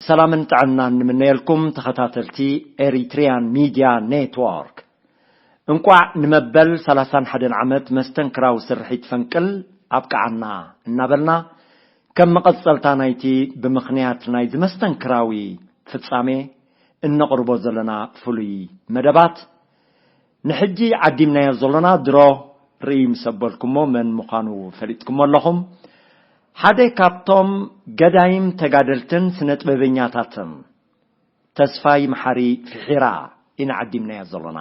ሰላምን ጥዕናን ንምነየልኩም ተኸታተልቲ ኤሪትሪያን ሚድያ ኔትወርክ። እንቋዕ ንመበል ሰላሳን ሓደን ዓመት መስተንክራዊ ስርሒት ፈንቅል ኣብቅዓና እናበልና፣ ከም መቐጸልታ ናይቲ ብምኽንያት ናይዚ መስተንክራዊ ፍጻሜ እነቕርቦ ዘለና ፍሉይ መደባት፣ ንሕጂ ዓዲምናዮ ዘሎና ድሮ ርእይ ምስ ኣበልኩሞ መን ምዃኑ ፈሊጥኩሞ ኣለኹም። ሓደ ካብቶም ገዳይም ተጋደልትን ስነ-ጥበበኛታትን ተስፋይ መሓሪ ፍሒራ ኢና ዓዲምናዮ ዘሎና።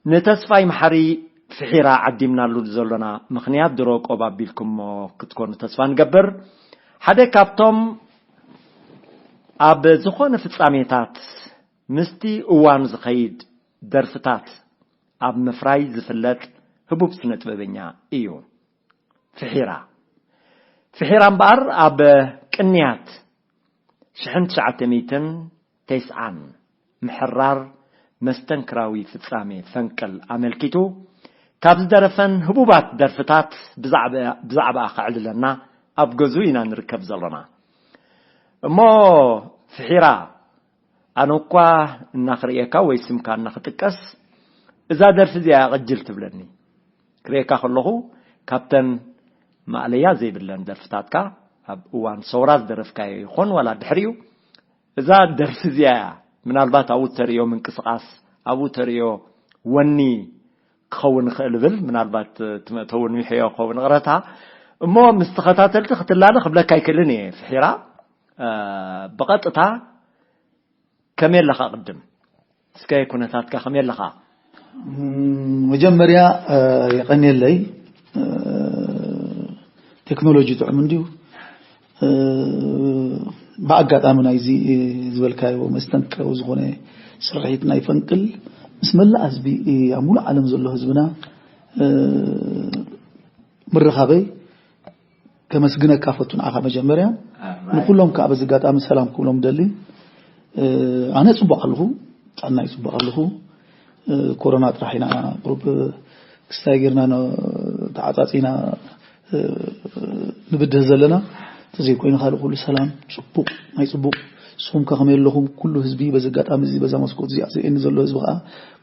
ንተስፋይ መሓሪ ፍሒራ ዓዲምናሉ ዘሎና ምኽንያት ድሮ ቆብ ኣቢልኩሞ ክትኮኑ ተስፋ ንገብር። ሓደ ካብቶም ኣብ ዝኾነ ፍጻሜታት ምስቲ እዋኑ ዝኸይድ ደርፍታት ኣብ ምፍራይ ዝፍለጥ ህቡብ ስነ-ጥበበኛ እዩ። ፍሒራ። ፍሒራ እምበኣር ኣብ ቅንያት ሽሕን ትሽዓተ ሚእትን ተስዓን ምሕራር መስተንክራዊ ፍጻሜ ፈንቅል ኣመልኪቱ ካብ ዝደረፈን ህቡባት ደርፍታት ብዛዕባ-፣ ብዛዕባኣ ከዕልለና ኣብ ገዝኡ ኢና ንርከብ ዘሎና። እሞ ፍሒራ፣ ኣነ እኳ እናኽርእየካ ወይ ስምካ እናኽጥቀስ እዛ ደርፊ እዚኣ ቅጅል ትብለኒ። ክርእየካ ከለኹ ካብተን ማእለያ ዘይብለን ደርፍታትካ ኣብ እዋን ሰውራ ዝደረፍካዮ ይኾን ዋላ ድሕሪኡ፣ እዛ ደርፊ እዚኣ እያ። ምናልባት ኣብኡ ተርእዮ ምንቅስቓስ፣ ኣብኡ ተርእዮ ወኒ ክኸውን ይኽእል እብል። ምናልባት እቲ መእተዊ እውን ሚሕዮ ክኸውን ይቕረታ። እሞ ምስ ተኸታተልቲ ክትላለ ክብለካ ኣይክእልን እየ ፍሒራ። እ፣ ብቐጥታ ከመይ ኣለኻ? ቅድም እስከ ኩነታትካ ከመይ ኣለኻ? ም፣ መጀመርያ፣ እ፣ የቐንየለይ። እ፣ ቴክኖሎጂ ጥዑም እንድዩ። እ፣ ብኣጋጣሚ ናይዚ፣ እ፣ ዝበልካዮ መስተንክራዊ ዝኾነ ስርሒት ናይ ፈንቅል ምስ መላእ ህዝቢ፣ እ፣ ኣብ ሙሉእ ዓለም ዘሎ ህዝብና፣ እ፣ ምርኻበይ ከመስግነካ ፈቱ ንዓኻ መጀመርያ። ኣራይ። ንኩሎም ከዓ በዚ ኣጋጣሚ ሰላም ክብሎም ደሊ። እ፣ ኣነ ጽቡቕ ኣለኹ፣ ጥዕና ይጽቡቕ ኣለኹ። እ፣ ኮሮና ጥራሕ ኢና ቁሩብ ክስታይ ጌርና ን-፣ ተዓጻጺና፣ እ፣ ንብድህ ዘለና። እንተዘይኮይኑ ካልእ ኩሉ ሰላም፣ ጽቡቕ፣ ናይ ጽቡቕ። ንስኹም ከ ከመይ ኣለኹም? ኩሉ ህዝቢ በዚ ኣጋጣሚ እዚ፣ በዛ መስኮት እዚኣ ዝርእየኒ ዘሎ ህዝቢ ከዓ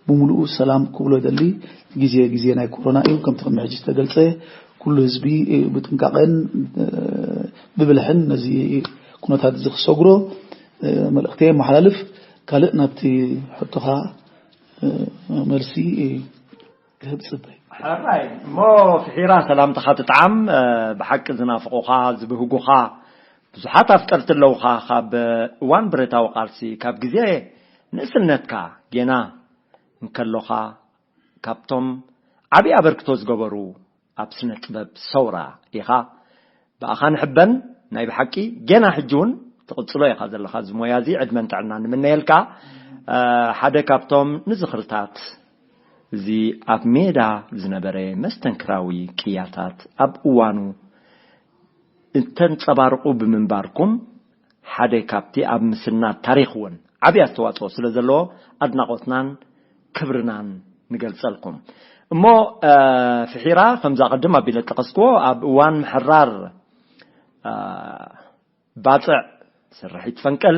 ብምሉኡ ሰላም ክብሎ ደሊ። ግዜ፣ ግዜ ናይ ኮሮና እዩ። ከምቲ ቅድሚ ሕጂ ዝተገልጸ፣ ኩሉ ህዝቢ ብጥንቃቐን ብብልሕን ነዚ ኩነታት እዚ ክሰግሮ መልእኽቲ የመሓላልፍ። ካልእ ናብቲ ሕቶኻ መልሲ ክህብ ጽበይ። ሕራይ እሞ፣ ፍሒራ፣ ሰላምታኻ ትጥዓም። ብሓቂ ዝናፍቑኻ ዝብህጉኻ ብዙሓት ኣፍቀርቲ ኣለውኻ። ካብ እዋን ብረታዊ ቃልሲ፣ ካብ ግዜ ንእስነትካ ጌና እንከሎኻ ካብቶም ዓብዪ ኣበርክቶ ዝገበሩ ኣብ ስነ ጥበብ ሰውራ ኢኻ። ብኣኻ ንሕበን። ናይ ብሓቂ ጌና ሕጂ እውን ትቕጽሎ ኢኻ ዘለኻ እዚ ሞያ እዚ። ዕድመን ጥዕናን ንምነየልካ። እ፣ ሓደ ካብቶም ንዝኽርታት እዚ ኣብ ሜዳ ዝነበረ መስተንክራዊ ቅያታት ኣብ እዋኑ እተንጸባርቑ ብምንባርኩም፣ ሓደ ካብቲ ኣብ ምስናድ ታሪኽ እውን ዓቢ ኣስተዋጽኦ ስለ ዘለዎ ኣድናቖትናን ክብርናን ንገልጸልኩም። እሞ፣ እ፣ ፍሒራ፣ ከምዛ ቅድም ኣቢለ ዝጠቐስክዎ፣ ኣብ እዋን ምሕራር፣ እ፣ ባጽዕ ስርሒት ፈንቅል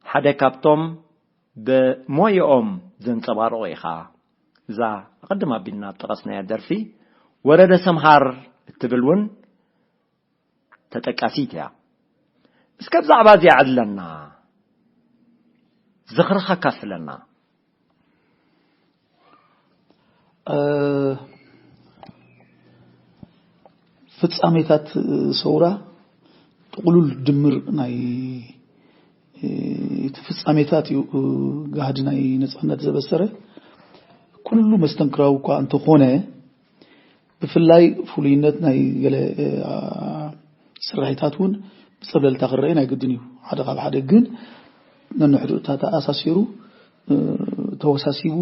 ሓደ ካብቶም ብሞያኦም ዘንጸባርቑ ኢኻ። እዛ ቅድም ኣቢልና ዝጠቐስናያ ደርፊ ወረደ ሰምሃር እትብል እውን ተጠቃሲት እያ። እስከ ብዛዕባ እዚኣ ዕለና፣ ዝኽርኻ ካፍለና። እ፣ ፍጻሜታት ሰውራ ጥቕሉል ድምር ናይ፣ እ፣ እቲ ፍጻሜታት እዩ፣ እ፣ ጋህዲ ናይ ነጻነት ዘበሰረ። ኩሉ መስተንክራዊ እኳ እንተኾነ፣ ብፍላይ ፍሉይነት ናይ ገለ፣ እ፣ ስርሒታት እውን ብጸብለልታ ክረአ ናይ ግድን እዩ። ሓደ ካብ ሓደ ግን ነንሕድኡታ ተኣሳሲሩ፣ እ፣ ተወሳሲቡ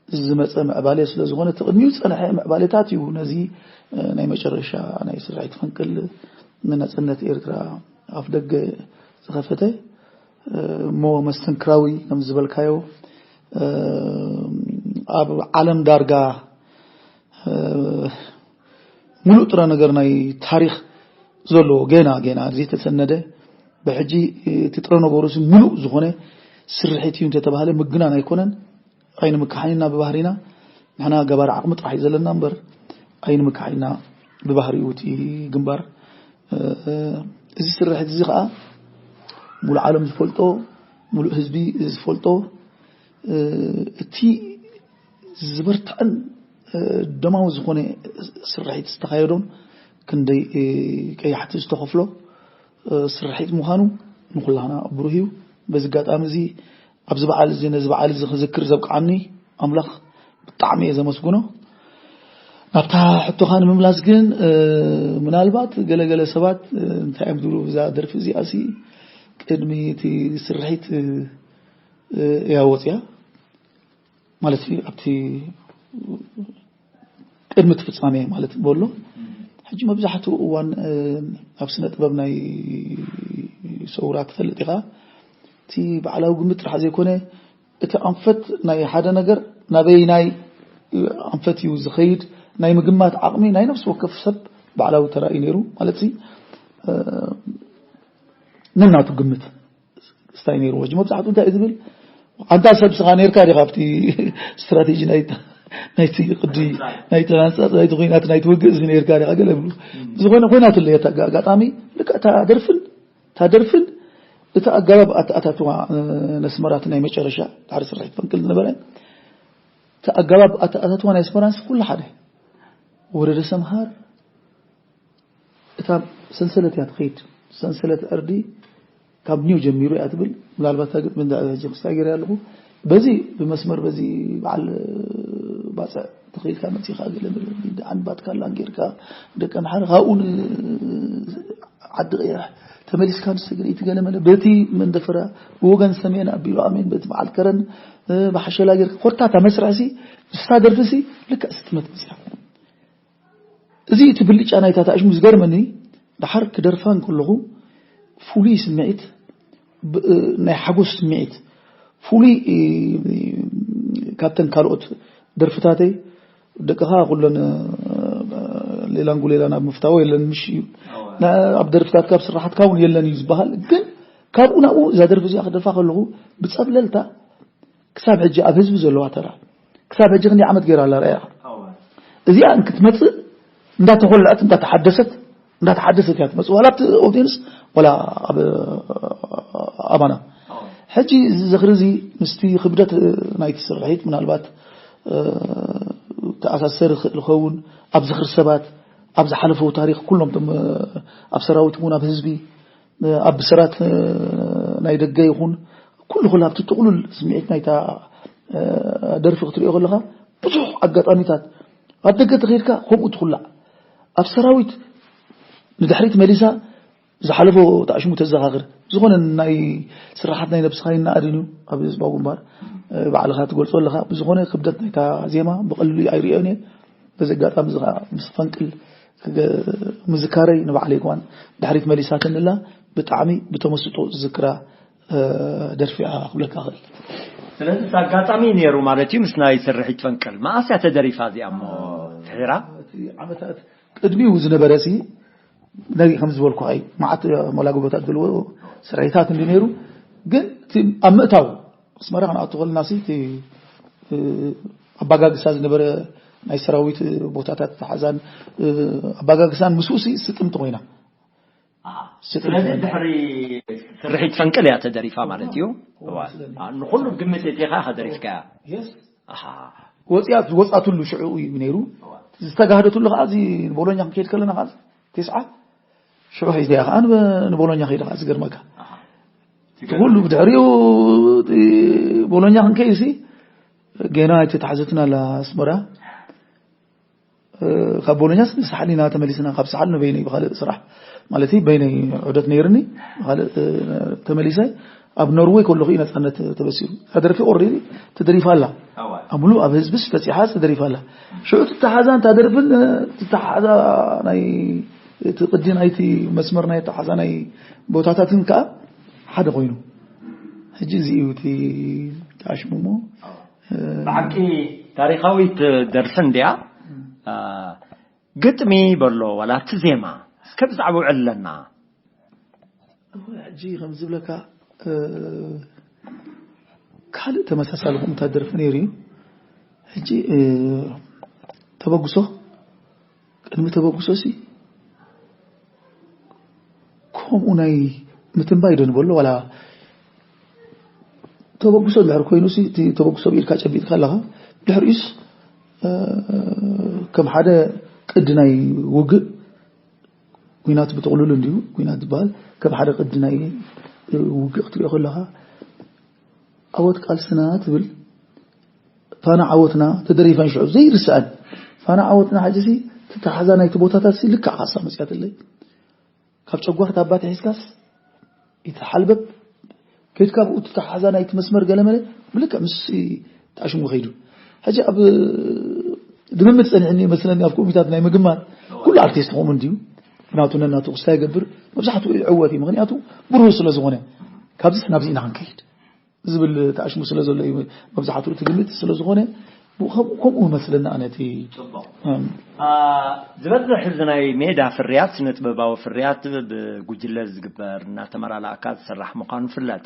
ዝመጸ ምዕባለ ስለ ዝኾነ፣ እቲ ቅድሚኡ ዝጸንሐ ምዕባለታት እዩ ነዚ፣ እ፣ ናይ መጨረሻ ናይ ስርሒት ፈንቅል ንናጽነት ኤርትራ ኣፍ ደገ ዝኸፈተ። እ፣ እሞ መስተንክራዊ ከም ዝበልካዮ፣ እ፣ ኣብ ዓለም ዳርጋ፣ እ፣ ሙሉእ ጥረ ነገር ናይ ታሪኽ ዘለዎ፣ ገና፣ ገና ዘይተሰነደ፣ ብሕጂ እቲ ጥረ ነገሩ ምሉእ ዝኾነ ስርሒት እዩ እንተተባህለ ምግናን ኣይኮነን። ኣይንምካሕን ኢና ብባህሪና። ንሕና ገባር ዓቕሚ ጥራሕ እዩ ዘለና እምበር ኣይንምካሕን ኢና ብባህሪኡ እቲ ግንባር። እዚ ስርሒት እዚ ከዓ ሙሉእ ዓለም ዝፈልጦ፣ ሙሉእ ህዝቢ ዝፈልጦ፣ እቲ ዝበርትዐን ደማዊ ዝኾነ ስርሒት ዝተኻየዶን ክንደይ ቀያሕቲ ዝተኸፍሎ ስርሒት ምዃኑ ንኹላና ብሩህ እዩ። በዚ ኣጋጣሚ እዚ ኣብዚ በዓል እዚ ነዚ በዓል እዚ ክዝክር ዘብቅዓኒ ኣምላኽ ብጣዕሚ እየ ዘመስግኖ። ናብታ ሕቶኻ ንምምላስ ግን ምናልባት ገለገለ ሰባት እንታይ እዮም ዝብሉ ብዛ ደርፊ እዚኣ ሲ ቅድሚ እቲ ስርሒት እያ ወፅያ ማለት እዩ ኣብቲ ቅድሚ እቲ ፍጻሜ ማለት በሎ። ሕጂ መብዛሕትኡ እዋን ኣብ ስነ ጥበብ ናይ ሰውራ ትፈልጥ ኢኻ። እቲ ባዕላዊ ግምት ጥራሕ ዘይኮነ እቲ ኣንፈት ናይ ሓደ ነገር ናበይ ናይ ኣንፈት እዩ ዝኸይድ ናይ ምግማት ዓቕሚ ናይ ነፍሲ ወከፍ ሰብ ባዕላዊ ተራእዩ ነይሩ ማለት ነናቱ ግምት ስታይ ነይሩ ወጂ መብዛሕትኡ እንታይ እዩ ዝብል ኣንታ ሰብ ስኻ ነርካ ዲኻ ኣብቲ ስትራቴጂ ናይቲ ናይቲ ቅዲ ናይቲ ሃንጻጽ ናይቲ ኮይናት ናይቲ ውግእ እዚ ነርካ ዲኻ ገለ ብሉ ዝኾነ ኮይናት ኣለየት ኣጋጣሚ ልካ እታ ደርፍን እታ ደርፍን እቲ ኣገባብ ኣተኣታትዋ ነስመራት ናይ መጨረሻ ድሕሪ ስርሒት ፈንቅል ዝነበረ እቲ ኣገባብ ኣተኣታትዋ ናይ ኣስመራንስ ኩሉ ሓደ ወረደ ሰምሃር እታ ሰንሰለት እያ ትኸይድ። ሰንሰለት ዕርዲ ካብ ኒው ጀሚሩ እያ ትብል። ምናልባት እታ ግጥሚ እንዳ ሕጂ ክስታይ ገይረ ኣለኹ። በዚ ብመስመር በዚ በዓል ባፅዕ ተኸይልካ መፂኻ ገለ መለ ዓንባት ካላን ጌርካ ደቀ ምሓር ካብኡ ዓዲ ቀይሕ ተመሊስካ ንስግሪ እቲ ገለ መለ በቲ መንደፈራ ብወገን ሰሜን ኣቢሉ ኣሜን በቲ በዓል ከረን ብሓሸላ ጌርካ ኮርታታ መስርሕሲ ንሳ ደርፍሲ ልክዕ ስጥመት መፅያ እዚ እቲ ብልጫ ናይታ ታእሽሙ ዝገርመኒ ደሓር ክደርፋ እንከለኹ ፍሉይ ስምዒት ናይ ሓጎስ ስምዒት ፍሉይ ካብተን ካልኦት ደርፍታተይ ደቅኻ ኩለን ሌላን ጉሌላን ኣብ ምፍታዎ የለን ምሽ እዩ ኣብ ደርፍታት ካብ ስራሓትካ እውን የለን እዩ ዝበሃል ግን ካብኡ ናብኡ እዛ ደርፊ እዚኣ ክደርፋ ከለኹ ብፀብለልታ ክሳብ ሕጂ ኣብ ህዝቢ ዘለዋ ተራ ክሳብ ሕጂ ክንደይ ዓመት ገይራ ኣላ ረኣያ እዚኣ እንክትመፅእ እንዳተኾልዐት እንዳተሓደሰት እንዳተሓደሰት እያ ትመፅእ ዋላ ኣብቲ ኦዲንስ ዋላ ኣብ ኣባና ሕጂ እዚ ዝኽሪ እዚ ምስቲ ክብደት ናይቲ ስርሒት ምናልባት ተኣሳሰር ይኽእል ይኸውን ኣብ ዝኽሪ ሰባት ኣብ ዝሓለፈው ታሪክ ኩሎም ኣብ ሰራዊት እውን ኣብ ህዝቢ ኣብ ብሰራት ናይ ደገ ይኹን ኩሉ ኩሉ ኣብቲ ጥቕሉል ስምዒት ናይታ ደርፊ ክትሪኦ ከለኻ ብዙሕ ኣጋጣሚታት ኣብ ደገ ተኸይድካ ከምኡ ትኹላዕ ኣብ ሰራዊት ንድሕሪት መሊሳ ዝሓለፎ ተኣሽሙ ተዘኻኽር ዝኾነ ናይ ስራሓት ናይ ነብስኻ ይናኣድን እዩ ኣብ ህዝባዊ ግንባር ባዕልኻ ትገልጾ ኣለኻ ብዝኾነ ክብደት ናይታ ዜማ ብቐልሉ ኣይርእዮን እየ በዚ ኣጋጣሚ እዚ ከዓ ምስ ፈንቅል ምዝካረይ ንባዕለይ ከዋን ድሕሪት መሊሳትንላ ብጣዕሚ ብተመስጦ ዝዝክራ ደርፊ እያ ክብለካ ክእል ስለዚ እቲ ኣጋጣሚ ነይሩ ማለት እዩ ምስ ናይ ስርሒት ፈንቅል መኣስ እያ ተደሪፋ እዚኣ እሞ ትሒራ ዓመታት ቅድሚኡ ዝነበረ ሲ ነዚ ከም ዝበልኩ ኣይ መዓት መላግቦታት ዘለዎ ስርሒታት እንዲ ነይሩ ግን ኣብ ምእታው ኣስመራ ክንኣቱ ከለና ሲ ኣባጋግሳ ዝነበረ ናይ ሰራዊት ቦታታት ተሓዛን ኣባጋግሳን ምስኡ ሲ ስጥምቲ ኮይና ስለዚ ድሕሪ ስርሒት ፈንቅል እያ ተደሪፋ ማለት እዩ ንኩሉ ግምት እቲኻ ከደሪፍካያ ወፅያ ዝወፃትሉ ሽዑ እዩ ነይሩ ዝተጋህደትሉ ከዓ እዚ ቦሎኛ ክንከይድ ከለና ከዓ ተስዓ ሽዑ ሒዝያ ከዓ ንቦሎኛ ከይደ ከዓ ዝገርመካ ኩሉ ብድሕሪኡ ቦሎኛ ክንከይድ ሲ ጌና ኣይተታሕዘትን ኣላ ኣስመራ ካብ ቦሎኛስ ንሳሕል ኢና ተመሊስና ካብ ሳሕል ንበይነይ ብካልእ ስራሕ ማለት በይነይ ዑደት ነይርኒ ካልእ ተመሊሰ ኣብ ኖርወይ ከለኹ እዩ ነፃነት ተበሲሩ እዛ ደርፊ ኦልሬዲ ተደሪፋ ኣላ ኣብ ሙሉእ ኣብ ህዝብስ በፂሓ ተደሪፋ ኣላ ሽዑ ትተሓዛ እንታ ደርፍን ትተሓዛ ናይ እቲ ቅዲ ናይቲ መስመር ናይ ተሓዛ ናይ ቦታታትን ከዓ ሓደ ኮይኑ ሕጂ እዚ እዩ እቲ ተኣሽሙ እሞ ብሓቂ ታሪኻዊት ደርፊ እንድያ ግጥሚ በሎ ዋላ እቲ ዜማ እስከ ብዛዕባኡ ዕለና ሕጂ ከም ዝብለካ ካልእ ተመሳሳሊ ከምኡታት ደርፊ ነይሩ እዩ። ሕጂ ተበግሶ፣ ቅድሚ ተበግሶ ሲ ከምኡ ናይ ምትንባይ ዶ ንበሎ ዋላ ተበግሶ እንድሕር ኮይኑ ሲ እቲ ተበግሶ ብኢድካ ጨቢጥካ ኣለኻ። ድሕሪኡስ ከም ሓደ ቅዲ ናይ ውግእ፣ ኲናት ብጥቕሉሉ እንዲሁ ኲናት ዝበሃል ከም ሓደ ቅዲ ናይ ውግእ ክትሪኦ ከለኻ፣ ዓወት ቃልስና ትብል፣ ፋና ዓወትና ተደሪፈን ሽዑ ዘይርስዐን። ፋና ዓወትና ሕጂሲ እቲ ተሓዛ ናይቲ ቦታታት ሲ ልክዕ ካሳ መፅያትለይ። ካብ ጨጓርታ ኣባት ሒዝካስ ይትሓልበብ፣ ከይድካ ብኡ እቲ ተሓዛ ናይቲ መስመር ገለመለ ብልክዕ ምስ ተኣሽሙ ከይዱ። ሕጂ ኣብ ልምምድ ጸኒሕኒ መስለኒ ኣብ ኮሚታት ናይ ምግማት ኩሉ ኣርቲስት ከምኡ እንድዩ። ናቱ ነናቱ ክስታይ ይገብር፣ መብዛሕትኡ ይዕወት እዩ። ምኽንያቱ ብሩህ ስለ ዝኾነ፣ ካብዚስ ናብዚ ኢና ክንከይድ ዝብል ተኣሽሙ ስለ ዘሎ እዩ መብዛሕትኡ ትግምት ስለ ዝኾነ፣ ብኡ ከም-፣ ከምኡ መስለኒ ኣነ እቲ ጽቡቕ። እም። አ፣ ዝበዝሕ እዚ ናይ ሜዳ ፍርያት፣ ስነ ጥበባዊ ፍርያት ብጉጅለ ዝግበር እናተመላላእካ ዝስራሕ ምዃኑ ይፍለጥ።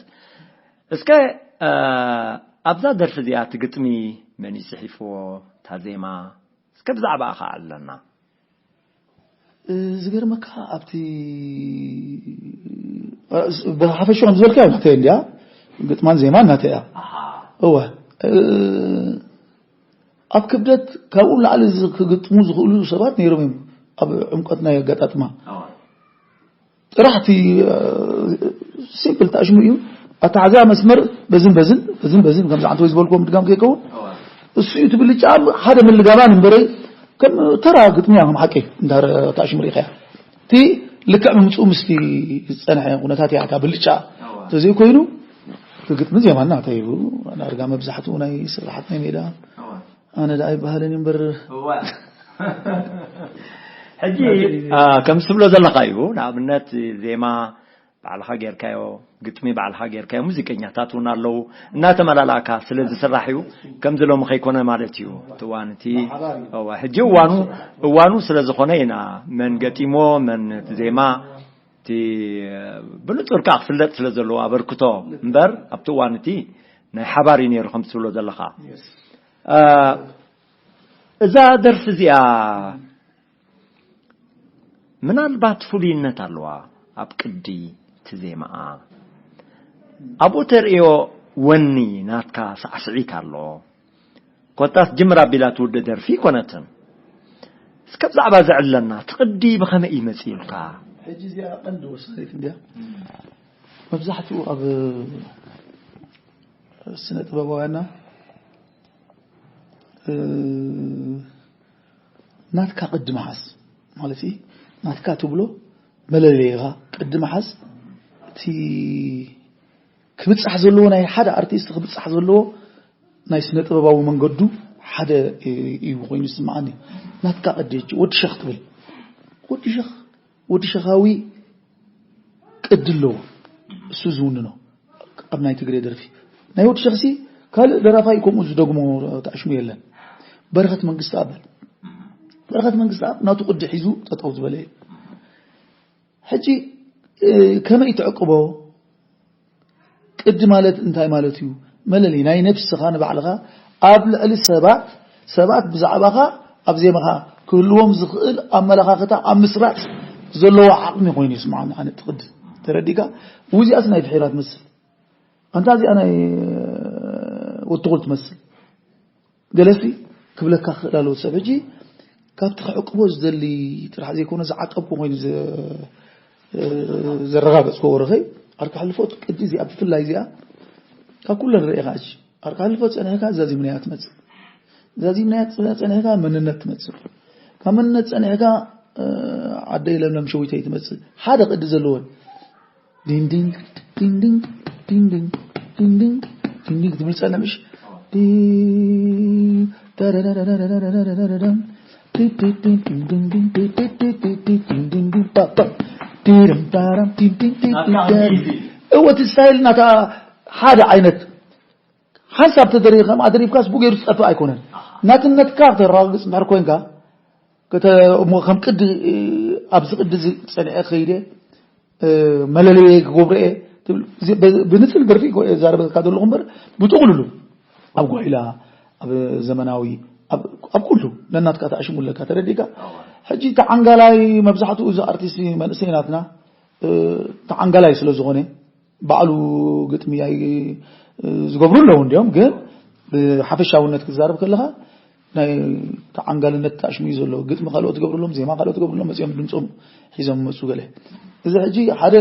እስከ፣ አ፣ ኣብዛ ደርፊ እዚኣ እቲ ግጥሚ መን እዩ ጽሒፍዎ? እታ ዜማ እስከ ብዛዕባኣ ኸዓ ኣለና። እ፣ ዝገርመካ ኣብቲ፣ እ፣ ብሓፈሽኡ ከም ዝበልካዮ ናተይ እንድያ፣ ግጥማን ዜማን ናተይ እያ። ኣሃ። እወ። እ፣ ኣብ ክብደት ካብኡ ንላዕሊ ዝ-፣ ክግጥሙ ዝኽእሉ ሰባት ነይሮም እዮም ኣብ ዕምቆት ናይ ኣጋጣጥማ። ኣዋ። ጥራሕ እቲ፣ እ፣ ሲምፕል ተኣሽሙ እዩ። ኣተሓዛ መስመር በዝን በዝን፣ በዝን በዝን፣ ከምዚ ዓንተወይ ዝበልክዎ ምድጋም ከይከውን፣ ኣዋ። እሱ እዩ እቲ ብልጫ፣ ሓደ ምልጋባን እምበረይ፣ ከም ተራ ግጥሚ እያ፣ ከም ሓቂ እንዳ ተኣሽሙ ርኢኻያ። እቲ ልክዕ ምምፅኡ ምስቲ ዝፀንሐ ኩነታት እያ እታ ብልጫ። ኣዋ። እንተዘይኮይኑ፣ እቲ ግጥሚ ዜማና እንታይ እዩ? ዳርጋ መብዛሕትኡ ናይ ስራሓት ናይ ሜዳ ኣዋ። ኣነ ደኣ ኣይበሃልን እምበር። እዋ። ሕጂ፣ አ፣ ከም ትብሎ ዘለኻ እዩ። ንኣብነት ዜማ ባዕልኻ ጌርካዮ፣ ግጥሚ ባዕልኻ ጌርካዮ፣ ሙዚቀኛታት እውን ኣለዉ። እናተመላላእካ ስለ ዝስራሕ እዩ። ከምዚ ሎሚ ከይኮነ ማለት እዩ። እቲ እዋን እቲ፣ እዋ፣ ሕጂ እዋኑ፣ እዋኑ ስለ ዝኾነ ኢና መን ገጢሞ፣ መን እቲ ዜማ፣ እቲ ብንጹር ከኣ ክፍለጥ ስለ ዘለዎ ኣበርክቶ እምበር፣ ኣብቲ እዋን እቲ ናይ ሓባር እዩ ነይሩ ከም ትብሎ ዘለኻ። አ፣ እዛ ደርፊ እዚኣ ምናልባት ፍሉይነት ኣለዋ። ኣብ ቅዲ እቲ ዜማኣ ኣብኡ ተርእዮ ወኒ ናትካ ሳዕስዒት ኣሎ። ኮታስ ጅምር ኣቢላ ትውደ ደርፊ ኣይኮነትን። እስከ ብዛዕባ ዘዕለና እቲ ቅዲ ብኸመይ እዩ መጺኡልካ? ሕጂ እዚኣ ቀንዲ ወሳኒት እንድያ። መብዛሕትኡ ኣብ ስነ ጥበባውያንና፣ እ፣ ናትካ ቅዲ ምሓዝ ማለት እዩ። ናትካ ትብሎ መለለይኻ ቅዲ ምሓዝ፣ እቲ ክብጻሕ ዘለዎ ናይ ሓደ ኣርቲስት ክብጻሕ ዘለዎ ናይ ስነ ጥበባዊ መንገዱ ሓደ እዩ ኮይኑ ዝስምዓኒ። ናትካ ቅዲ ሕጂ ወዲ ሸኽ ትብል። ወዲ ሸኽ፣ ወዲ ሸኻዊ ቅዲ ኣለዎ። እሱ ዝውንኖ ኣብ ናይ ትግሬ ደርፊ። ናይ ወዲ ሸኽሲ ካልእ ደራፋይ ከምኡ ዝደግሞ ተኣሽሙ የለን። በረኸት መንግስቲ ኣብ፣ በረኸት መንግስቲ ኣብ ናቱ ቅዲ ሒዙ ጠጠው ዝበለ እዩ። ሕጂ፣ እ፣ ከመይ ትዕቅቦ? ቅዲ ማለት እንታይ ማለት እዩ? መለለይ ናይ ነብስኻ ንባዕልኻ ኣብ ልዕሊ ሰባት፣ ሰባት ብዛዕባኻ ኣብ ዜማኻ ክህልዎም ዝኽእል ኣመለኻኽታ ኣብ ምስራጽ ዘለዎ ዓቕሚ ኮይኑ ይስምዓኒ። ኣነ እቲ ቅዲ ተረዲእካ፣ እዚኣስ ናይ ብሒራ ትመስል፣ ኣንታ እዚኣ ናይ ወትኹል ትመስል። ገለሲ ክብለካ ክኽእል ኣለዎ። ሰብ ሕጂ ካብቲ ክዕቅቦ ዝደሊ ጥራሕ ዘይኮነ ዝዓቀብኩ ኮይኑ ዘ-፣ ዘረጋገጽኩ ወረኸይ፣ ዓርኪ ሕልፎት ቅዲ እዚኣ ብፍላይ እዚኣ ካብ ኩለን ርኢኻ ሕጂ ዓርኪ ሕልፎት ጸኒሕካ ዛዚምናያ ትመጽእ። ዛዚምናያ ጸ-፣ ጸኒሕካ መንነት ትመጽእ። ካብ መንነት ጸኒሕካ፣ እ፣ ዓደይ ለምለም ሸዊተይ ትመጽእ። ሓደ ቅዲ ዘለወን ዲንዲን፣ ዲንዲን፣ ዲንዲን፣ ዲንዲን፣ ዲንዲን ክትብል ጸንሕ ምሽ? ዲ-፣ ዳዳዳዳዳዳዳዳዳዳም፣ ዲዲዲን፣ ዲንዲን፣ ዲዲዲን፣ ዲዲዲን፣ ዲንዲን፣ ዲን፣ ፓ፣ ፓ፣ ዲርም፣ ዳራም፣ ዲንዲን፣ ዲዲዳን። እወ፣ እቲ ስታይል ናታ ሓደ ዓይነት ሓንሳብ ተደሪብካ፣ ከም ኣደሪብካስ ብኡ ገይሩ ዝጠፍእ ኣይኮነን። ናትነትካ ከተረጋግጽ እንድሕር ኮንካ፣ ከተ-፣ እሞ ከም ቅዲ፣ ኣብዚ ቅዲ እዚ ጸኒዐ ከይደ፣ መለለየ ክገብሮ እየ ትብል። እዚ በ- ብንጽል ደርፊ እኮ እየ ዛረበካ ዘለኹ እምበር፣ ብጥቕልሉ ኣብ ጓይላ፣ ኣብ ዘመናዊ፣ ኣብ ኣብ ኩሉ ነናትካ ተኣሽሙ ኣለካ። ተረዲእካ? ሕጂ ተዓንጋላይ መብዛሕትኡ እዚ ኣርቲስት መንእሰይ ናትና ተዓንጋላይ ስለ ዝኾነ ባዕሉ ግጥሚ ኣይ ዝገብሩ ኣለዉ እንዲኦም፣ ግን ብሓፈሻውነት ክትዛረብ ከለኻ ናይ ተዓንጋልነት ተኣሽሙ እዩ ዘሎ። ግጥሚ ካልኦት ትገብርሎም፣ ዜማ ካልኦት ትገብርሎም፣ መጺኦም ድምጾም ሒዞም መጹ ገለ። እዚ ሕጂ ሓደ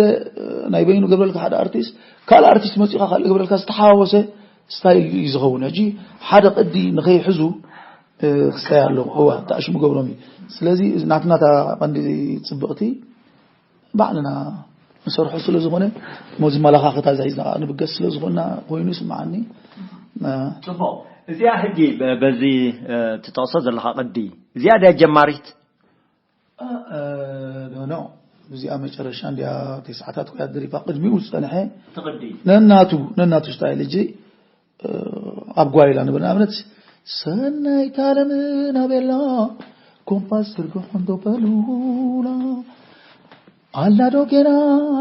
ናይ በይኑ ገብረልካ ሓደ ኣርቲስት ካልእ ኣርቲስት መጺኻ ካልእ ገብረልካ ዝተሓዋወሰ ስታይል እዩ ዝኸውን። ሕጂ ሓደ ቅዲ ንኸይሕዙ ክስታይ ኣለዎ። እዋ ተኣሽሙ ገብሮም እዩ። ስለዚ ናትናታ ቀንዲ ጽብቕቲ ባዕልና ንሰርሖ ስለ ዝኾነ፣ ሞ ዝመላኻኸታ ዛሒዝና ከዓ ንብገስ ስለ ዝኾንና ኮይኑ ይስምዓኒ። እ፣ ጽቡቕ። እዚኣ ሕጂ በ- በዚ እ፣ ትጠቕሶ ዘለኻ ቅዲ እዚኣ ድያ ጀማሪት? እ፣ እ፣ ኖ፣ ኖ። እዚኣ መጨረሻ እንዲያ ተስዓታት ኮያ ደሪፋ ቅድሚኡ ዝጸንሐ ትቕዲ። ነናቱ ነናቱ ስታይል እጂ ኣብ ጓይላ ንብል ንኣብነት ሰናይት ዓለም ናቤላ ኮምፓስ ትርግሖ እንዶ በሉላ ኣላዶ ገና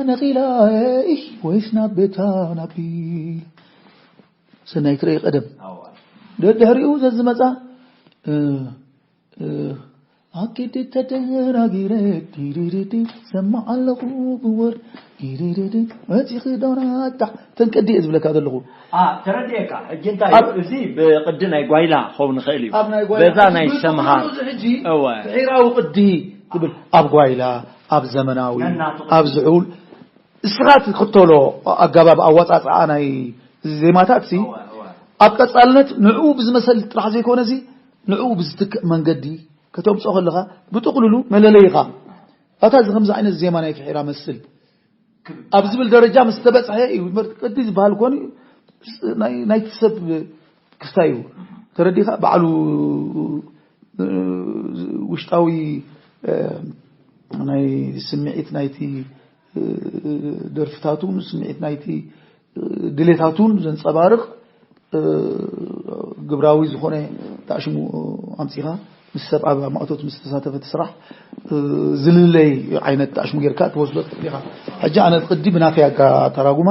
ነኺላ ኢህ ወይስ ናብ ቤታ ናቢል ሰናይ ክርኢ ቀደም ደድሕሪኡ ዘዝመጻ ኣኪድ ተደናጊረ ዲሪሪዲ ሰማዕ ኣለኹ ብወር ዲሪሪዲ መፂኺ ዶናታ ተንቀዲ እየ ዝብለካ ዘለኹ። ተረዲኤካ። ሕጂ እንታይ እዩ? እዚ ብቅዲ ናይ ጓይላ ክኸውን ይኽእል እዩ። ኣብ ናይ ጓይላ በዛ ናይ ሰምሃር ሕጂ እወ። ብሕራዊ ቅዲ ትብል ኣብ ጓይላ ኣብ ዘመናዊ ነናቱ ቅዲ። ኣብ ዝሑል እስኻ ትኽተሎ ኣገባብ ኣወፃፅኣ ናይ ዜማታት ሲ እወ፣ እወ። ኣብ ቀፃልነት ንዕኡ ብዝመሰል ጥራሕ ዘይኮነ ሲ ንዕኡ ብዝትክእ መንገዲ ከተምፅኦ ከለኻ ብጥቕልሉ መለለይኻ ኣታ እዚ ከምዚ ዓይነት ዜማ ናይ ፍሒራ መስል ኣብ ዝብል ደረጃ ምስ ተበፅሐ እዩ። ቅዲ ዝበሃል ኮኒ ናይቲ ሰብ ክስታይ እዩ። ተረዲኻ ባዕሉ ውሽጣዊ ናይ ስምዒት ናይቲ ደርፍታቱን ስምዒት ናይቲ ድሌታቱን ዘንጸባርቕ ግብራዊ ዝኾነ ተኣሽሙ ኣምጺኻ ምስ ሰብ ኣብ ማእቶት ምስ ተሳተፈ እቲ ስራሕ ዝልለይ ዓይነት ተኣሽሙ ጌርካ ትወስዶ ትኽእል ኢኻ። ሕጂ ኣነ ቅዲ ብናተይ ኣጋ ተራጉማ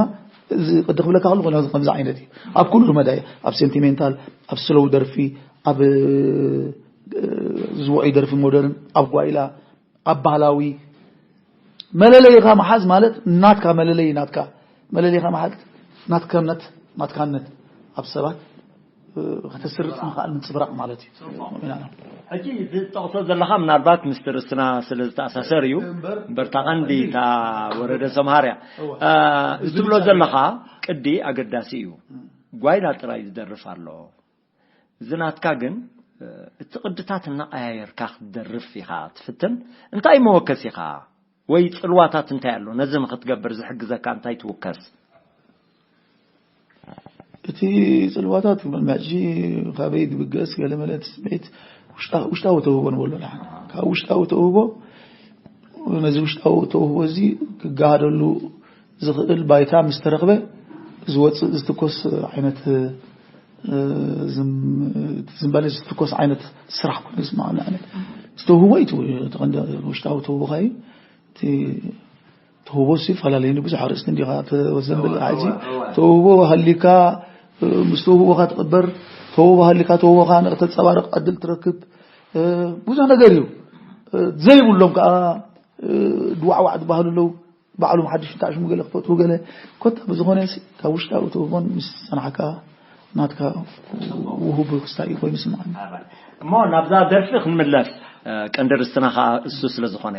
እዚ ቅዲ ክብለካ ከለኹ ከምዚ ዓይነት እዩ። ኣብ ኩሉ መዳይ ኣብ ሴንቲሜንታል ኣብ ስሎው ደርፊ ኣብ ዝወዒ ደርፊ ሞደርን ኣብ ጓይላ ኣብ ባህላዊ መለለይኻ መሓዝ ማለት ናትካ መለለይ ናትካ መለለይኻ መሓዝ ናትካነት ናትካነት ኣብ ሰባት ከተስርጽ ምኽኣል ምንጽብራቕ ማለት እዩ። ሕጂ ዝጠቕሶ ዘለኻ ምናልባት ምስ ትርስና ስለ ዝተኣሳሰር እዩ እምበር እታ ቀንዲ እታ ወረደ ሰምሃር እያ። እዚ ትብሎ ዘለኻ ቅዲ ኣገዳሲ እዩ። ጓይላ ጥራይ ዝደርፍ ኣሎ። እዚ ናትካ ግን እቲ ቅድታት እናቐያየርካ ክትደርፍ ኢኻ ትፍትን። እንታይ መወከሲኻ ወይ ጽልዋታት እንታይ ኣሎ ነዚ ንኽትገብር ዝሕግዘካ እንታይ ትውከስ? እቲ ጽልዋታት ሕጂ ካበይ ዝብገስ ገለ መለ እቲ ስምዒት ውሽጣዊ ተውህቦ ንበሎ ንሓ ካብ ውሽጣዊ ተውህቦ ነዚ ውሽጣዊ ተውህቦ እዚ ክገሃደሉ ዝኽእል ባይታ ምስ ተረኽበ ዝወፅእ ዝትኮስ ዓይነት ዝንበለ ዝትኮስ ዓይነት ስራሕ ኮይኑ ዝስማዓኒ ኣነ ዝተውህቦ እዩ። ውሽጣዊ ተውህቦ ካዩ ተውህቦ ሲ ይፈላለዩ ብዙሕ ኣርእስቲ እንዲኻ ተወዘንብል ሕጂ ተውህቦ ሃሊካ ምስ ተውህቦኻ ትቕበር ተውህቦ ሃሊካ ተውህቦኻ ንክተንፀባርቕ ዕድል ትረክብ ብዙሕ ነገር እዩ። ዘይብሎም ከዓ ድዋዕዋዕ ዝበሃሉ ኣለዉ። ባዕሎም ሓድሽ እንታይ ሽሙ ገለ ክፈጥሩ ገለ ኮታ ብዝኾነ ካብ ውሽጣዊ ተውህቦን ምስ ፀናሕካ ናትካ ውሁብ ክስታይ ኮይኑ ይስምዓኒ። እሞ ናብዛ ደርፊ ክንምለስ ቀንዲ ርስትና ከዓ እሱ ስለ ዝኾነ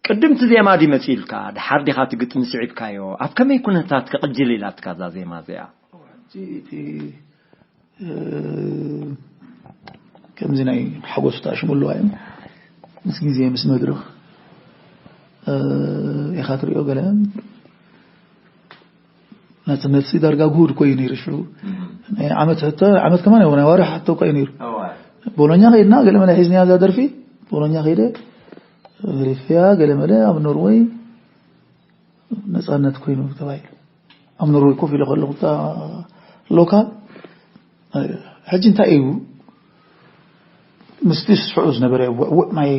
ቅድምቲ ዜማ ድዩ መፂኡልካ ድሓር ዲኻ እቲ ግጥሚ ስዒብካዮ ኣብ ከመይ ኩነታት ክቕጅል ኢላትካ እዛ ዜማ እዚኣ? ከምዚ ናይ ሓጎስ ተኣሽሙ ኣለዋ እዮም ምስ ግዜ ምስ መድረኽ ኢኻ ትሪኦ ገለ ናጽነት ዳርጋ ጉሁድ ኮዩ ነይሩ ሽዑ ናይ ዓመት ሕቶ ዓመት ከማን ናይ ዋርሕ ሕቶ ኮዩ ነይሩ ቦሎኛ ከይድና ገለ መለ ሒዝንያ እዛ ደርፊ ቦሎኛ ከይደ ሪፍያ ገለ መለ ኣብ ኖርወይ ነጻነት ኮይኑ ተባሂሉ ኣብ ኖርወይ ኮፍ ኢለ ከለኹ ሎካል ሕጂ እንታይ እዩ ምስቲ ሽዑ ዝነበረ ውዕውዕ ናይ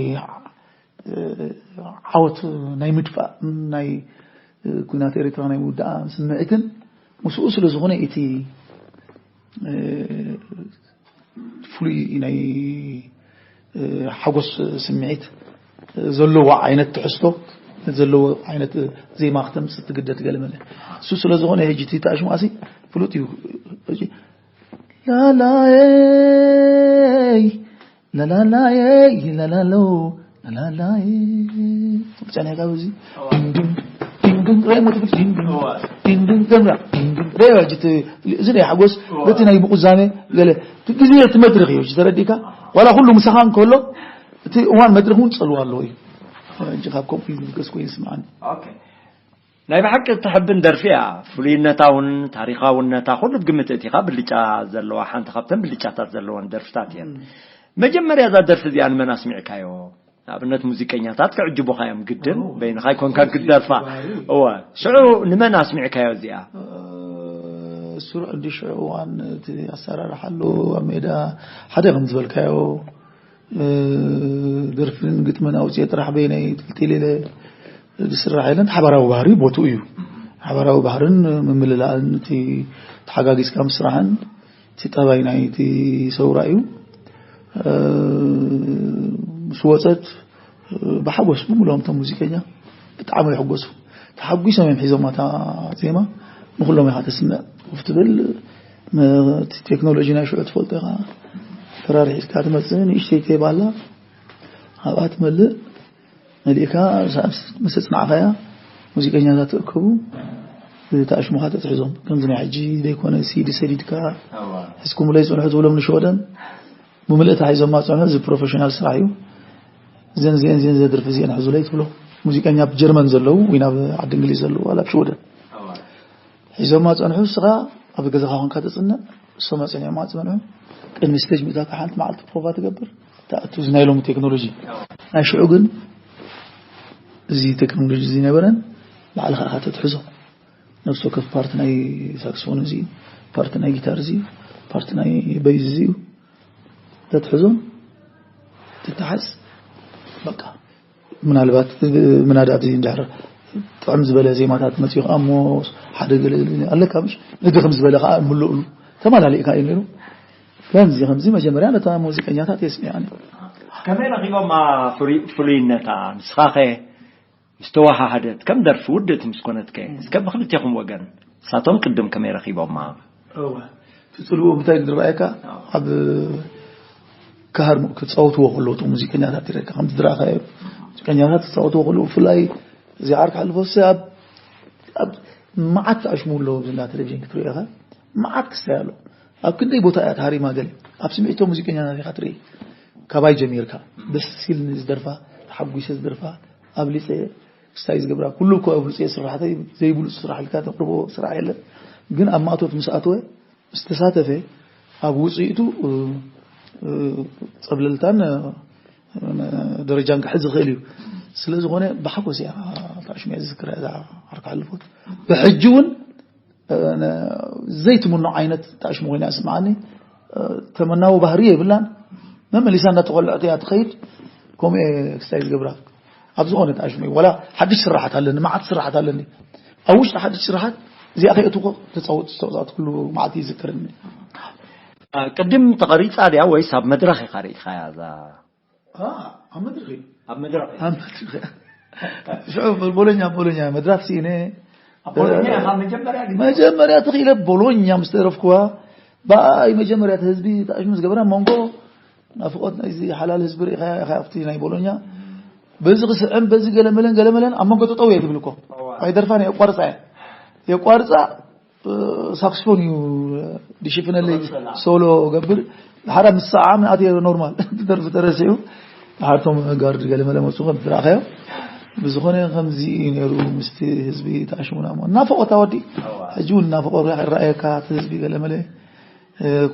ዓወት ናይ ምድፋእ ናይ ኩናት ኤርትራ ናይ ምውዳኣ ስምዒትን ምስኡ ስለ ዝኾነ እቲ ፍሉይ ናይ ሓጎስ ስምዒት ዘለዎ ዓይነት ትሕዝቶ ዘለዎ ዓይነት ዜማ ክተምጽእ ትግደድ ገለ መለ። እሱ ስለ ዝኾነ ሕጂ እቲ ተኣሽማሲ ፍሉጥ እዩ። ሕጂ ላላየይ ላላላየይ ላላሎ ላላየ ብቻ ናይ ጋብዚ ድንግን ድንግን ሬሞ ትብል ድንግን ድንግን ገምራ ድንግን ሬሞ ጅት እዚ ናይ ሓጎስ በቲ ናይ ምቁዛሜ ገለ እቲ ግዜ እቲ መድረኽ እዩ ተረዲካ ዋላ ኩሉ ምሳኻ እንከሎ እቲ እዋን መድረኽ እውን ጸልዋ ኣለዎ እዩ። ሕጂ ካብ ከምኡ ይምልከስ ኮይኑ ይስምዓኒ። ኦኬ። ናይ ብሓቂ እትሕብን ደርፊ እያ። ፍሉይነታ እውን ታሪኻውነታ ኩሉ ግምት እቲኻ ብልጫ ዘለዋ ሓንቲ ካብተን ብልጫታት ዘለወን ደርፍታት እየን። መጀመርያ እዛ ደርፊ እዚኣ ንመን ኣስሚዕካዮ? ንኣብነት ሙዚቀኛታት ክዕጅቡኻ እዮም ግድን በይንኻ ኣይኮንካ ግደርፋ። እወ ሽዑ ንመን ኣስሚዕካዮ እዚኣ? ስሩዕ እንዲ ሽዑ እዋን እቲ ኣሰራርሓ ኣሎ ኣብ ሜዳ ሓደ ከም ዝበልካዮ ደርፍን ግጥምን ኣውፅኤ ጥራሕ በይነይ ጥልጢል ኢለ ዝስራሕ የለን። ሓባራዊ ባህሪ ቦትኡ እዩ። ሓባራዊ ባህርን ምምልላእን እቲ ተሓጋጊዝካ ምስራሕን እቲ ጠባይ ናይ እቲ ሰውራ እዩ። ምስ ወፀት ብሓጎስ ብምሎም እቶም ሙዚቀኛ ብጣዕሚ ይሕጎሱ። ተሓጒሶም እዮም ሒዞም እታ ዜማ ንኩሎም ኢኻ ተስምዕ ኮፍ ትብል። እቲ ቴክኖሎጂ ናይ ሽዑ ትፈልጦ ኢኻ። ፈራሪሕ ኢልካ ትመፅእ ንእሽተይ ቴብ ኣላ ኣብኣ ትመልእ መሊእካ ምስ ኣፅናዕካያ ሙዚቀኛታት ትእከቡ ተኣሽሙኻ ተትሕዞም ከምዚ ናይ ሕጂ ዘይኮነ ሲዲ ሰዲድካ ሕዝኩምለይ ፅንሑ ትብሎም ንሸወደን ብምልእታ ሒዞማ ዝፀንሑ እዚ ፕሮፌሽናል ስራሕ እዩ። እዘን እዚአን እዚአን ዘድርፊ እዚአን ሕዙለይ ትብሎ ሙዚቀኛ ኣብ ጀርመን ዘለዉ ወይ ናብ ዓዲ እንግሊዝ ዘለዉ ዋላ ኣብ ሽወደን ሒዞማ ፀንሑ እስኻ ኣብ ገዛኻ ኮንካ ተፅንዕ እሶም ኣፅኒዖማ ዝፀንሑ ቅድሚ ስቴጅ ምእታካ ሓንቲ መዓልቲ ፕሮቫ ትገብር ትኣቱ እዚ ናይ ሎሚ ቴክኖሎጂ ናይ ሽዑ ግን እዚ ቴክኖሎጂ እዚ ነበረን ባዕልኻ ኢኻ ተትሕዞ ነፍሲ ወከፍ ፓርት ናይ ሳክስፎን እዚ ፓርት ናይ ጊታር እዚ ፓርት ናይ በይዝ እዚ ተትሕዞም ትተሓዝ በቃ ምናልባት ምናዳት እዚ እንድሕር ጥዕም ዝበለ ዜማታት መፅኡ ከዓ እሞ ሓደ ገለ ኣለካ ምሽ እዚ ከም ዝበለ ከዓ ምልእሉ ተመላሊእካ እዩ ነይሩ። ከምዚ ከምዚ መጀመርያ ነታ ሙዚቀኛታት የስሚዓኒ። ከመይ ረኺቦማ ፍሉይነታ ንስኻኸ ምስ ተወሃሃደት ከም ደርፊ ውድእቲ ምስ ኮነትከ እስከ ብክልቴኹም ወገን ንሳቶም ቅድም ከመይ ረኺቦማ? እወ እቲ ጽልኡ እንታይ ዝረኣየካ ኣብ ክሃር ክጻወትዎ ከለዉ እቶም ሙዚቀኛታት ይረካ ከም ዝረኣኻዮ ሙዚቀኛታት ክጻወትዎ ከለዉ ብፍላይ እዚ ዓርኪ ሓልፎ ሲ ኣብ ኣብ መዓት ኣሽሙ ኣለዎ ብዝና ቴሌቪዥን ክትሪኦ ኢኻ መዓት ክስታይ ኣሎ ኣብ ክንደይ ቦታ እያ ተሃሪማ ገለ ኣብ ስምዒቶ ሙዚቀኛታት ኢኻ ትርኢ ካባይ ጀሚርካ ደስ ሲልኒ ዝደርፋ ተሓጒሰ ዝደርፋ ኣብሊፀ ክስታይ ዝገብራ ኩሉ እኮ ኣብሉፅ ስራሕተይ ዘይብሉፅ ስራሕ ኢልካ ተቅርቦ ስራሕ የለን ግን ኣብ ማእቶት ምስ ኣተወ ዝተሳተፈ ኣብ ውፅኢቱ ፀብለልታን ደረጃን ክሕዝ ዝኽእል እዩ ስለ ዝኾነ ብሓጎስ እያ ታሽሙ እያ ዝዝክራ እዛ ዓርካ ሓልፎት ብሕጂ እውን ዘይትምኖ ዓይነት ታሽሙ ኮይና ስምዓኒ ተመናዊ ባህሪ የብላን መመሊሳ እንዳተቆልዐት እያ ትኸይድ ከምኡ ክስታይ ዝገብራ ኣብ ዝኾነ ተኣሽሙ እዩ ዋላ ሓድሽ ስራሓት ኣለኒ መዓት ስራሓት ኣለኒ ኣብ ውሽጢ ሓድሽ ስራሓት እዚኣ ከየእትኮ ተፃወት ዝተወፃት ኩሉ መዓት ይዝክርኒ ቅድም ተቐሪፃ ድያ ወይስ ኣብ መድረኽ ኢኻ ርኢኻያ እዛ ኣብ መድረኽ እዩ ኣብ መድረኽ ኣብ መድረኽ ሽዑ ቦሎኛ ቦሎኛ መድረኽ ስኢነ መጀመርያ ተኽኢለ ቦሎኛ ምስ ተረፍኩዋ ብኣይ መጀመርያ ህዝቢ ተኣሽሙ ዝገበረ መንጎ ናፍቆት ናይዚ ሓላል ህዝቢ ርኢኻያ ኢኻ ኣብቲ ናይ ቦሎኛ በዚ ክስዕም በዚ ገለመለን ገለመለን ኣብ መንጎ ጠጠው እየ ትብል እኮ ኣይደርፋን የቋርፃ እየ የቋርፃ ሳክስፎን እዩ ድሽፍነለይ ሶሎ ገብር ሓደ ምስ ሰዓም ናት ኖርማል ደርፊ ተረሲዑ ሓርቶም ጋርድ ገለመለ መፁ ከም ዝረኣኸዮ ብዝኾነ ከምዚ እዩ ነይሩ ምስቲ ህዝቢ ተኣሽሙና እሞ እናፈቆታ ወዲ ሕጂ እውን እናፈቆ ይረኣየካ እቲ ህዝቢ ገለመለ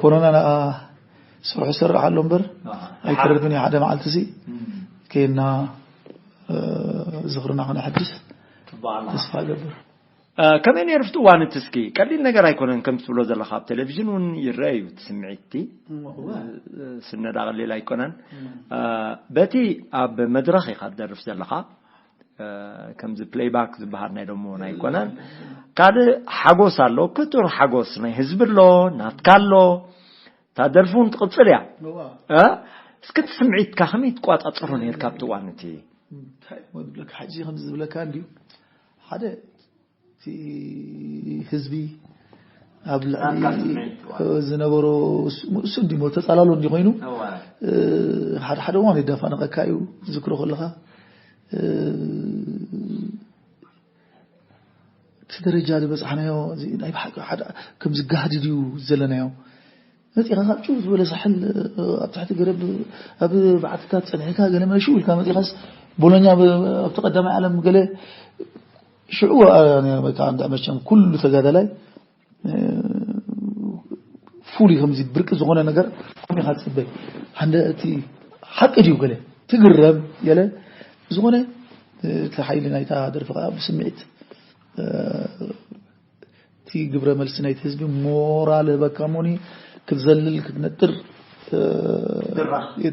ኮሮና ስርሑ ይሰርሕ ኣሎ እምበር ኣይተርፍን እዩ ሓደ መዓልቲ ሲ ከና ዝኽርና ክነሐድስ ተስፋ እገብር ከመይ ነይሩ ኣብቲ እዋን እቲ? እስኪ ቀሊል ነገር ኣይኮነን፣ ከም ትብሎ ዘለኻ ኣብ ቴሌቪዥን እውን ይረአ እዩ እቲ ስምዒት እቲ። ስነዳ ቀሊል ኣይኮነን። በቲ ኣብ መድረኽ ኢኻ ትደርፍ ዘለኻ፣ ከምዚ ፕሌይባክ ዝበሃል ናይ ደሞ ኣይኮነን። ካልእ ሓጎስ ኣሎ፣ ክቱር ሓጎስ ናይ ህዝቢ ኣሎ፣ ናትካ ኣሎ። እታ ደርፊ እውን ትቕጽል እያ። እስኪ እቲ ስምዒትካ ከመይ ትቋጻጸሮ ነይርካ ኣብቲ እዋን እቲ? እንታይ እሞ ዝብለካ፣ ሕጂ ከምዚ ዝብለካ እንድዩ። ሓደ እቲ ህዝቢ ኣብ ልዕሊ ዝነበሮ ንሱ እንዲሞ ተጻላሎ እንዲ ኮይኑ፣ ሓደ ሓደ እዋን የዳፋንቐካ እዩ፣ ዝክሮ ከለኻ እቲ ደረጃ ዝበጽሓናዮ እዚ ናይ ብሓቂ ሓደ ከምዚ ጋህዲ ድዩ ዘለናዮ? መጺኻ ካብ ጭው ዝበለ ሳሕል ኣብ ትሕቲ ገረብ ኣብ በዓትታት ጸኒሕካ ገለ መለ ሽው ኢልካ መጺኻስ፣ ቦሎኛ ኣብቲ ቀዳማይ ዓለም ገለ ሽዑ በቃ እንዳ መቸም ኩሉ ተጋዳላይ ፉሊ ከምዚ ብርቂ ዝኾነ ነገር ኮሚኻ ትጽበይ። ሓደ እቲ ሓቂ ድዩ ገለ ትግረም ገለ ዝኾነ፣ እቲ ሓይሊ ናይታ ደርፊ ከዓ ብስምዒት እቲ ግብረ መልሲ ናይቲ ህዝቢ ሞራል ህበካ ሞኒ ክትዘልል ክትነጥር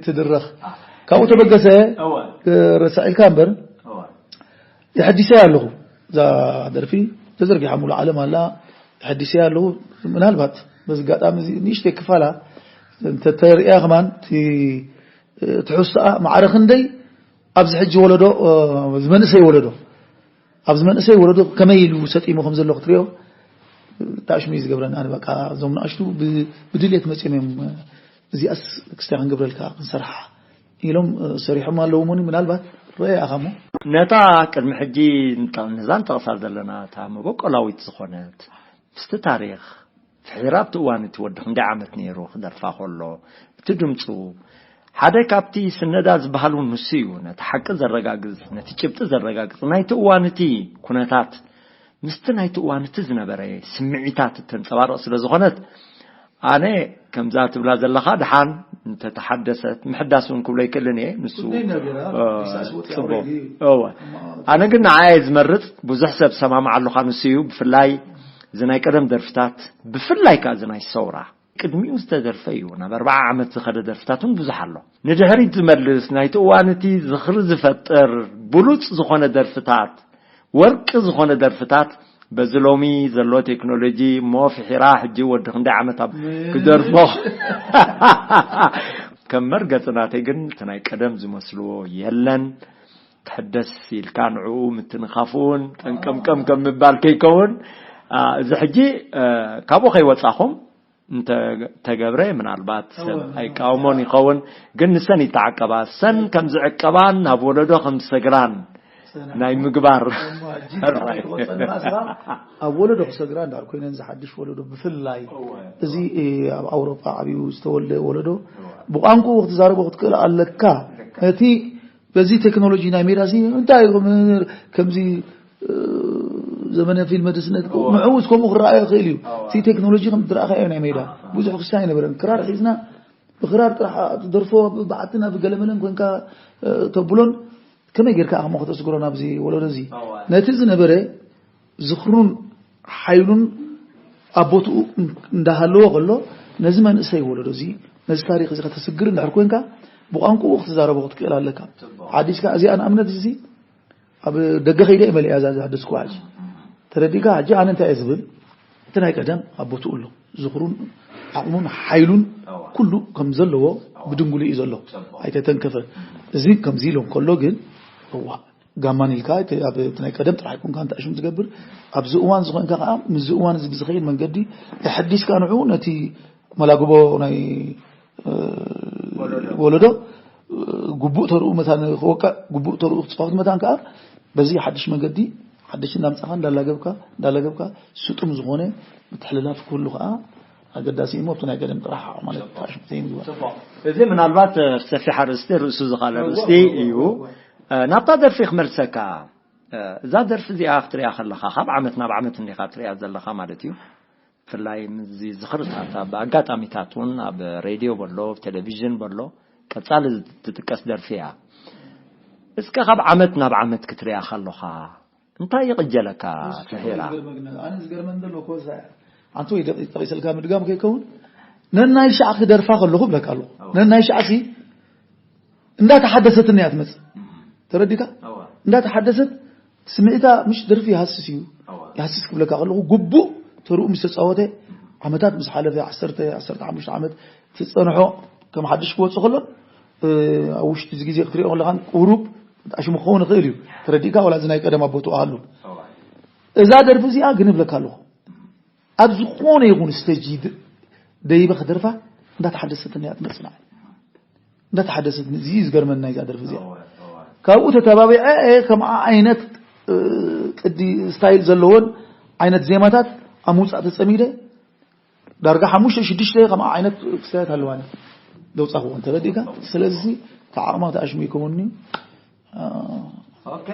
ትድረኽ። ካብኡ ተበገሰ ረሳዒልካ እምበር የሐዲሰያ ኣለኹ። እዛ ደርፊ ተዘርጊሓ ሙሉ ዓለም ኣላ። የሐዲሰያ ኣለኹ። ምናልባት በዚ ኣጋጣሚ እዚ ንእሽተይ ክፋላ እንተተርእያ ከማን ትሕዝቶኣ ማዕረ ክንደይ ኣብዚ ሕጂ ወለዶ፣ ዝመንእሰይ ወለዶ ኣብዚ መንእሰይ ወለዶ ከመይ ኢሉ ሰጢሙ ከም ዘሎ ክትሪኦ ታሽሚ ዝገብረና። ኣነ በቃ እዞም ንኣሽቱ ብድልየት መፅኦም እዮም፣ እዚኣስ ክስታይ ክንገብረልካ ክንሰርሓ ኢሎም ሰሪሖም ኣለዉ። ሞኒ ምናልባት ረኣያ ሞ ነታ ቅድሚ ሕጂ ነዛ ንጠቕሳ ዘለና እታ መበቆላዊት ዝኾነት ምስቲ ታሪኽ ፍሒራ ኣብቲ እዋን እቲ ወዲ ክንደይ ዓመት ነይሩ ክደርፋ ከሎ እቲ ድምፁ ሓደ ካብቲ ስነዳ ዝበሃል እውን ንሱ እዩ። ነቲ ሓቂ ዘረጋግጽ፣ ነቲ ጭብጢ ዘረጋግጽ፣ ናይቲ እዋን እቲ ኩነታት ምስቲ ናይቲ እዋን እቲ ዝነበረ ስምዒታት እተንጸባርቕ ስለ ዝኾነት ኣነ ከምዛ ትብላ ዘለኻ ደሓን እንተተሓደሰት ምሕዳስ እውን ክብሎ ይክእልን እየ። ንሱ ጽቡቕ። እወ ኣነ ግን ንዓየ ዝመርጽ ብዙሕ ሰብ ሰማማዕ ኣለኻ ንሱ እዩ። ብፍላይ እዚ ናይ ቀደም ደርፍታት ብፍላይ ከኣ እዚ ናይ ሰውራ ቅድሚኡ ዝተደርፈ እዩ። ናብ ኣርባዓ ዓመት ዝኸደ ደርፍታት እውን ብዙሕ ኣሎ። ንድሕሪት ዝመልስ ናይቲ እዋን እቲ ዝኽሪ ዝፈጥር ብሉጽ ዝኾነ ደርፍታት፣ ወርቂ ዝኾነ ደርፍታት በዚ ሎሚ ዘሎ ቴክኖሎጂ እሞ ፍሒራ ሕጂ ወዲ ክንደይ ዓመት ኣብ ክደርፎ ከም መርገጺ ናተይ ግን እቲ ናይ ቀደም ዝመስልዎ የለን። ክሕደስ ኢልካ ንዕኡ ምትንኻፍውን ጠንቀምቀም ከም ምባል ከይከውን እዚ ሕጂ ካብኡ ከይወጻኹም እንተተገብረ ምናልባት ሰብ ኣይቃወሞን ይኸውን። ግን ንሰን ይተዓቀባ። ሰን ከም ዝዕቀባን ናብ ወለዶ ከም ዝሰግራን ናይ ምግባር ኣብ ወለዶ ክሰግራ እንዳር ኮይነን ዝሓድሽ ወለዶ ብፍላይ እዚ ኣብ ኣውሮጳ ዓብዩ ዝተወልደ ወለዶ ብቋንቋ ክትዛረቦ ክትክእል ኣለካ። እቲ በዚ ቴክኖሎጂ ናይ ሜዳ ሲ እንታይ ከምዚ ዘመነ ፊልም ደስነት ምዕውት ከምኡ ክረኣዮ ይኽእል እዩ። እቲ ቴክኖሎጂ ከም ዝረኣኻዮ ናይ ሜዳ ብዙሕ ክስታይ ኣይነበረን። ክራር ሒዝና ብክራር ጥራሕ ትደርፎ ብዓትን ኣብ ገለመለን ኮንካ ተብሎን ከመይ ጌርካ ኣሞ ከተስግሮ ናብዚ ወለዶ እዚ ነቲ ዝነበረ ዝኽሩን ሓይሉን ኣብ ቦትኡ እንዳሃለዎ ከሎ ነዚ መንእሰይ ወለዶ እዚ ነዚ ታሪክ እዚ ከተስግር እንድሕር ኮንካ ብቋንቋኡ ክትዛረቦ ክትክእል ኣለካ። ሓዲስካ እዚኣ ንኣብነት እዚ ኣብ ደገ ከይደ እየ መሊኣ እዛ ዘሕደስኩዋ ሕጂ ተረዲካ። ሕጂ ኣነ እንታይ እየ ዝብል እቲ ናይ ቀደም ኣብ ቦትኡ ኣሎ ዝኽሩን ዓቕሙን ሓይሉን ኩሉ ከም ዘለዎ ብድንጉሉ እዩ ዘሎ። ኣይተተንከፈ። እዚ ከምዚ ኢሎም ከሎ ግን እዋ ጋማን ኢልካ እቲ ናይ ቀደም ጥራሕ ይኮንካ እንታይ ሽም ዝገብር ኣብዚ እዋን ዝኾንካ ከዓ ምስዚ እዋን እዚ ብዝኸይድ መንገዲ ተሐዲስካ ንዑ ነቲ መላግቦ ናይ ወለዶ ግቡእ ተርኡ መታን ክወቅዕ ግቡእ ተርኡ ክፃወት መታን ከዓ በዚ ሓድሽ መንገዲ ሓድሽ እንዳምፃኻ እንዳላገብካ እንዳላገብካ ስጡም ዝኾነ ምትሕልላፍ ክህሉ ከዓ ኣገዳሲ እዩ። ኣብቲ ናይ ቀደም ጥራሕ ማለት ሽፍተይ ምግባር እዚ ምናልባት ሰፊሕ ኣርእስቲ ርእሱ ዝኻለ ኣርእስቲ እዩ። ናብታ ደርፊ ክመልሰካ። እዛ ደርፊ እዚኣ ክትሪኣ ከለኻ ካብ ዓመት ናብ ዓመት እንዲኻ ትሪኣ ዘለኻ ማለት እዩ። ብፍላይ ምስዚ ዝኽርታት ኣብ ኣጋጣሚታት እውን ኣብ ሬድዮ በሎ ቴሌቪዥን በሎ ቀጻሊ ትጥቀስ ደርፊ እያ። እስከ ካብ ዓመት ናብ ዓመት ክትሪኣ ከለኻ እንታይ ይቕጀለካ ፍሒራ? ኣነ ዝገርመን ዘሎ ኮዛ ኣንተ ወይ ጠቒሰልካ ምድጋም ከይከውን ነናይ ሻዕ ክደርፋ ከለኹ ብለካ ኣለኹ። ነናይ ሻዕ ሲ እንዳተሓደሰትኒ እያ ትመጽእ። ተረዲካ? እንዳተሓደሰት ስምዒታ ምሽ ደርፊ ይሃስስ እዩ። ይሃስስ ክብለካ ከለኹ ግቡእ ተርኡ ምስ ተጻወተ ዓመታት ምስ ሓለፈ ዓሰርተ ዓሰርተ ሓሙሽተ ዓመት ትጸንሖ ከም ሓድሽ ክወጽእ ከሎ ኣብ ውሽጢ እዚ ግዜ ክትሪኦ ከለኻን ቁሩብ ኣሽሙ ክኸውን ይኽእል እዩ። ተረዲእካ? ዋላ እዚ ናይ ቀደም ኣቦቱ ኣሉ እዛ ደርፊ እዚኣ ግን እብለካ ኣለኹ ኣብ ዝኾነ ይኹን ስተጂ ደይበ ክደርፋ እንዳተሓደሰትኒ እያ ትመጽእ። እንዳተሓደሰት እዚ እዩ ዝገርመኒ ናይዛ ደርፊ እዚኣ። ካብኡ ተተባቢዐ ከምኣ ዓይነት ቅዲ ስታይል ዘለዎን ዓይነት ዜማታት ኣብ ምውፃእ ተፀሚደ ዳርጋ ሓሙሽተ ሽዱሽተ ከምኣ ዓይነት ክስታያት ኣለዋኒ ዘውፃኽዎ እንተረዲእካ። ስለዚ ተዓቕማ ተኣሽሙ ይከውንኒ። ኦኬ።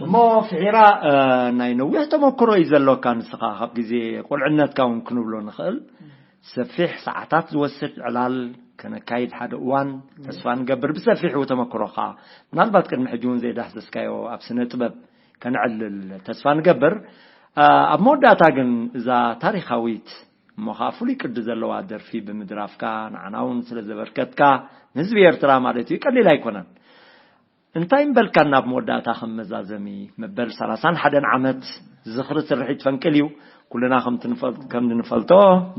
እሞ ፍሒራ ናይ ነዊሕ ተመክሮ እዩ ዘሎካ ንስኻ ካብ ግዜ ቁልዕነትካ እውን ክንብሎ ንኽእል። ሰፊሕ ሰዓታት ዝወስድ ዕላል ከነካይድ ሓደ እዋን ተስፋ ንገብር። ብሰፊሑ ተመክሮኻ ምናልባት ቅድሚ ሕጂ እውን ዘይዳህሰስካዮ ኣብ ስነ ጥበብ ከነዕልል ተስፋ ንገብር። ኣብ መወዳእታ ግን እዛ ታሪኻዊት እሞ ኸዓ ፍሉይ ቅዲ ዘለዋ ደርፊ ብምድራፍካ ንዓና እውን ስለ ዘበርከትካ ንህዝቢ ኤርትራ ማለት እዩ ቀሊል ኣይኮነን። እንታይ ምበልካ ናብ መወዳእታ ከም መዛዘሚ መበል ሰላሳን ሓደን ዓመት ዝኽሪ ስርሒት ፈንቅል እዩ። ኩልና ከም ንፈልጦ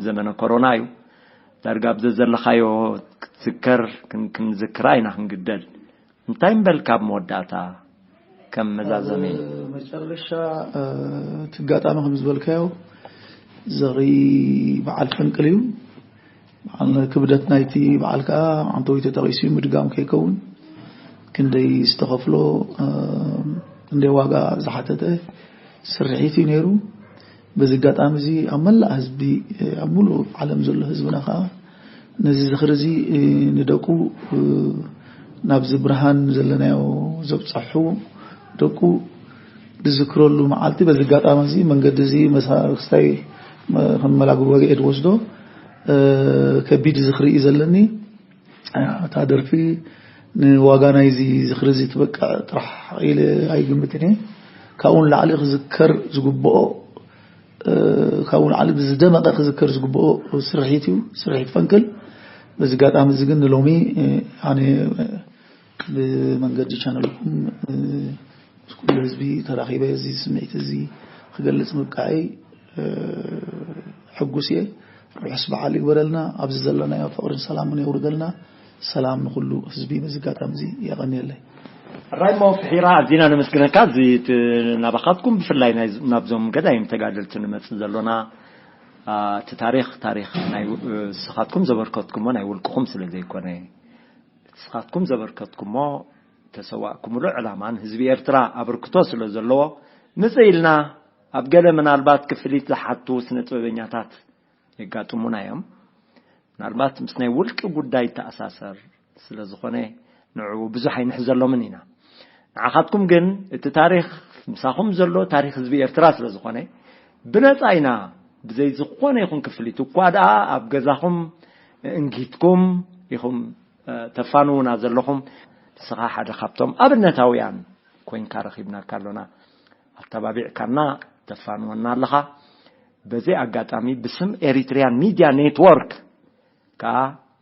ዘመነ ኮሮና እዩ። ዳርጋ ኣብ ዘዘለኻዮ ክትዝከር ክንዝክራ ኢና ክንግደድ። እንታይ ምበልካ ኣብ መወዳእታ ከም መዛዘሚ? መጨረሻ እቲ ኣጋጣሚ ከም ዝበልካዮ ዝኽሪ በዓል ፈንቅል እዩ። ክብደት ናይቲ በዓል ከዓ ዓንተወይ ተጠቒሱ እዩ ምድጋም ከይከውን ክንደይ ዝተኸፍሎ ክንደይ ዋጋ ዝሓተተ ስርሒት እዩ ነይሩ። በዚ ኣጋጣሚ እዚ ኣብ መላእ ህዝቢ ኣብ ሙሉእ ዓለም ዘሎ ህዝብና ከዓ ነዚ ዝኽሪ እዚ ንደቁ ናብዚ ብርሃን ዘለናዮ ዘብፀሑ ደቁ ዝዝክረሉ መዓልቲ በዚ ኣጋጣሚ እዚ መንገዲ እዚ መሳርክስታይ ከም መላጉ ወገኤ ዝወስዶ ከቢድ ዝኽሪ እዩ ዘለኒ። እታ ደርፊ ንዋጋ ናይዚ ዝኽሪ እዚ ትበቅዕ ጥራሕ ኢለ ኣይግምትን እየ። ካብኡ ንላዕሊ ክዝከር ዝግብኦ ካብኡ ንላዕሊ ብዝደመቐ ክዝከር ዝግብኦ ስርሒት እዩ፣ ስርሒት ፈንቅል። በዚ ኣጋጣሚ እዚ ግን ንሎሚ ኣነ ብመንገዲ ቻነልኩም ምስ ኩሉ ህዝቢ ተራኺበ እዚ ስምዒት እዚ ክገልፅ ምብቃዐይ ሕጉስ እየ። ርሑስ በዓል ይግበረልና። ኣብዚ ዘለናዮ ፍቕርን ሰላምን የውርደልና። ሰላም ንኹሉ ህዝቢ። በዚ ኣጋጣሚ እዚ የቐንየለይ። ራይሞ ፍሒራ ኣዚና ነመስግነካ። እዚ ናባኻትኩም ብፍላይ ናብዞም ገዳይም ተጋደልቲ ንመፅእ ዘሎና እቲ ታሪክ ታሪክ ናይ ስኻትኩም ዘበርከትኩሞ ናይ ውልቅኹም ስለ ዘይኮነ ስኻትኩም ዘበርከትኩሞ ተሰዋእኩምሉ ዕላማን ህዝቢ ኤርትራ ኣበርክቶ ስለ ዘለዎ ምፅእ ኢልና ኣብ ገለ ምናልባት ክፍሊት ዝሓቱ ስነ ጥበበኛታት የጋጥሙና እዮም። ምናልባት ምስ ናይ ውልቂ ጉዳይ ይተኣሳሰር ስለ ዝኾነ ንዕኡ ብዙሕ ኣይንሕዘሎምን ኢና። ንዓኻትኩም ግን እቲ ታሪኽ ምሳኹም ዘሎ ታሪኽ ህዝቢ ኤርትራ ስለ ዝኾነ ብነጻ ኢና ብዘይ ዝኾነ ይኹን ክፍሊት እኳ ደኣ ኣብ ገዛኹም እንጊትኩም ኢኹም ተፋንዉና ዘለኹም። ንስኻ ሓደ ካብቶም ኣብነታውያን ኮይንካ ረኺብናካ ኣሎና። ኣተባቢዕካና ተፋንወና ኣለኻ። በዚ ኣጋጣሚ ብስም ኤሪትሪያን ሚድያ ኔትወርክ ከኣ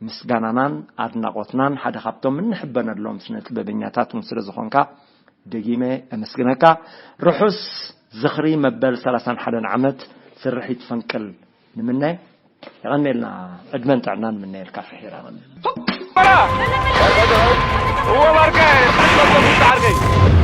ምስጋናናን ኣድናቖትናን ሓደ ካብቶም እንሕበነሎም ስነ ጥበበኛታት እውን ስለ ዝኾንካ ደጊመ ኣመስግነካ። ርሑስ ዝኽሪ መበል ሰላሳን ሓደን ዓመት ስርሒት ፈንቅል ንምነ። የቐኔልና። ዕድመን ጥዕናን ምነየልካ ፍሒራ። እወ ባርካይ፣ ዓርከይ።